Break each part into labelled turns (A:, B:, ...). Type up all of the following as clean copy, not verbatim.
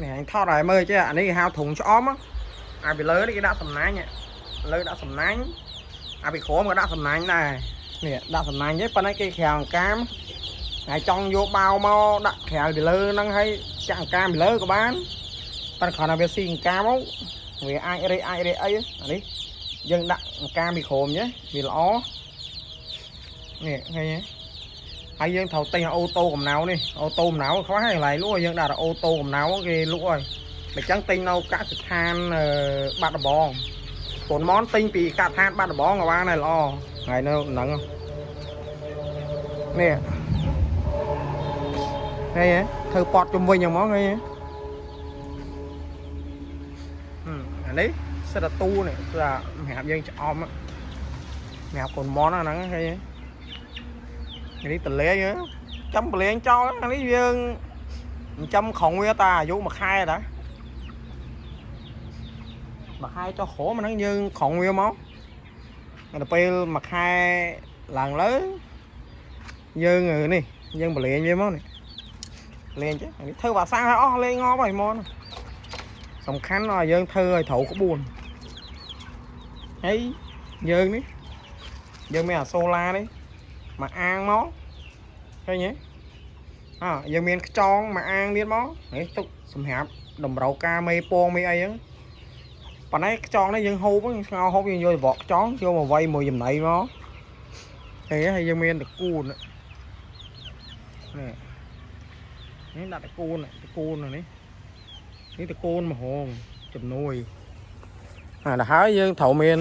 A: នេះអញថតឲ្យមើលចេះអានេះគេហៅធុងឆ្អមអាពីលើនេះគេដាក់សំណាញ់លើដាក់សំណាញ់អាពីក្រោមក៏ដាក់សំណាញ់ដែរនេះដាក់សំណាញ់ទេប៉ុន្តែគេក្រៅអង្កាមហើយចង់យកបាវមកដាក់ក្រៅពីលើហ្នឹងហើយចាក់អង្កាមពីលើក៏បានប៉ុន្តែគ្រាន់តែវាស៊ីអង្កាមមកវាអាចរេអាចរេអីអានេះយើងដាក់អង្កាមពីក្រោមចេះវាល្អនេះឃើញទេហើយយើងត្រូវទិញ auto កំណៅនេះ auto កំណៅខ្លះហើយកន្លែងលក់យើងដាក់ auto កំណៅគេលក់ហើយមិនចឹងទិញនៅកសិដ្ឋានបាត់ដំបងកូនមនទិញពីកសិដ្ឋានបាត់ដំបងក៏បានដែរល្អថ្ងៃនៅហ្នឹងនេះឃើញទេធ្វើប៉តជុំវិញហ្នឹងហ្មងឃើញទេអានេះសិតតែទូនេះគឺសម្រាប់យើងច្អមសម្រាប់កូនមនហ្នឹងឃើញទេនេះតលេងចាំបលេងចោលអានេះយើងចិញ្ចឹមក្រុងវាតាអាយុមួយខែតាមួយខែចុះក្រោមអាហ្នឹងយើងក្រុងវាមកដល់ពេលមួយខែឡើងលើយើងនេះយើងបលេងវាមកនេះលេងចេះអានេះធ្វើវ៉ាសាំងឲ្យអស់លេងងាប់ហើយហ្មងសំខាន់ឲ្យយើងធ្វើឲ្យត្រូវក្បួនហើយយើងនេះយើងមានអាសូឡានេះមកអាងមកឃើញទេអើយើងមានខ្ចងមួយអាងទៀតមកនេះទុកសម្រាប់តម្រូវការមេពងមេអីហ្នឹងប៉ុន្តែខ្ចងនេះយើងហូបស្ងោរហូបយើងយកបកខ្ចងយកមកវាយមួយចំណីមកហើយហើយយើងមានតកូននេះនេះដាក់តកូនតកូននេះនេះតកូនមហងជំនួយអាដល់ហើយយើងត្រូវមាន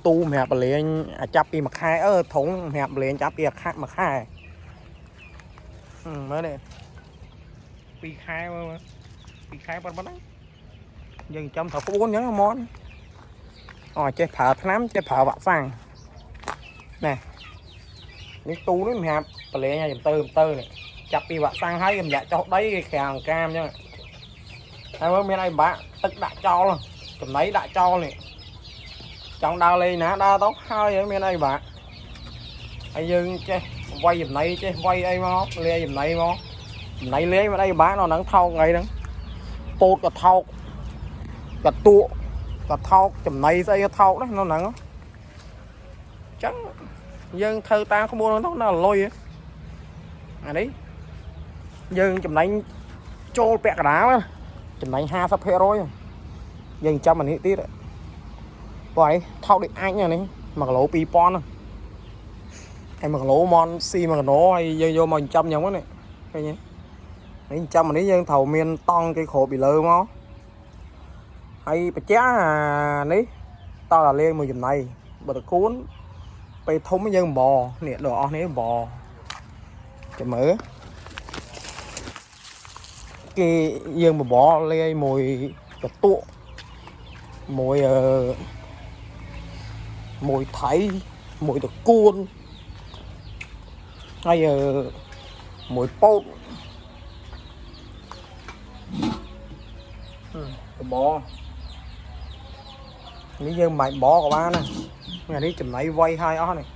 A: ទូសម្រាប់បលេងអាចចាប់ពីមួយខែអឺធុងសម្រាប់បលេងចាប់ពីអាខាក់មួយខែមើលនេះ2ខែមើលមើល2ខែប៉ុណ្ណឹងយើងចាំត្រូវក្បួនអញ្ចឹងហ្មងអូចេះប្រើថ្នាំចេះប្រើវ៉ាក់សាំងណែនេះទូនេះសម្រាប់បលេងឲ្យចំទៅចំទៅនេះចាប់ពីវ៉ាក់សាំងហើយកម្លាក់ចុះដីគេក្រាំងកាមអញ្ចឹងហើយមើលមានអីបាក់ទឹកដាក់ចោលចំណីដាក់ចោលនេះចង់ដើរលេងណាដើរទៅហើយមានអីបាក់ហើយយើងចេះវាយចំណីចេះវាយអីមកលាយចំណីមកចំណីលាយមិនអីបាក់នៅហ្នឹងថោកថ្ងៃហ្នឹងពោតក៏ថោកកតួក៏ថោកចំណីស្អីក៏ថោកដែរនៅហ្នឹងអញ្ចឹងយើងធ្វើតាមក្បួនហ្នឹងទៅនៅលុយអានេះយើងចំណេញចូលពាក់កណ្ដាលចំណេញ50%យើងចាំអានេះទៀតព្រោះឯងថោកដូចអាចនេះ1គីឡូ2000ហើយ1គីឡូមនស៊ី1គីឡូហើយយើងយកមកចិញ្ចឹមអញ្ចឹងនេះឃើញទេនេះចិញ្ចឹមអានេះយើងត្រូវមានតង់គេគ្របពីលើមកហើយបច្ចាអានេះតើលាយមួយចំណីបើតកួនពេលធំយើងបនេះដល់អស់នេះបចាំមើលគេយើងបបលាយមួយកតក់មួយអឺមួយថៃមួយតកួនហើយអឺមួយពោតបបនេះយើងមិនបាច់បក៏បានដែរនេះចំណីវៃហើយអស់នេះ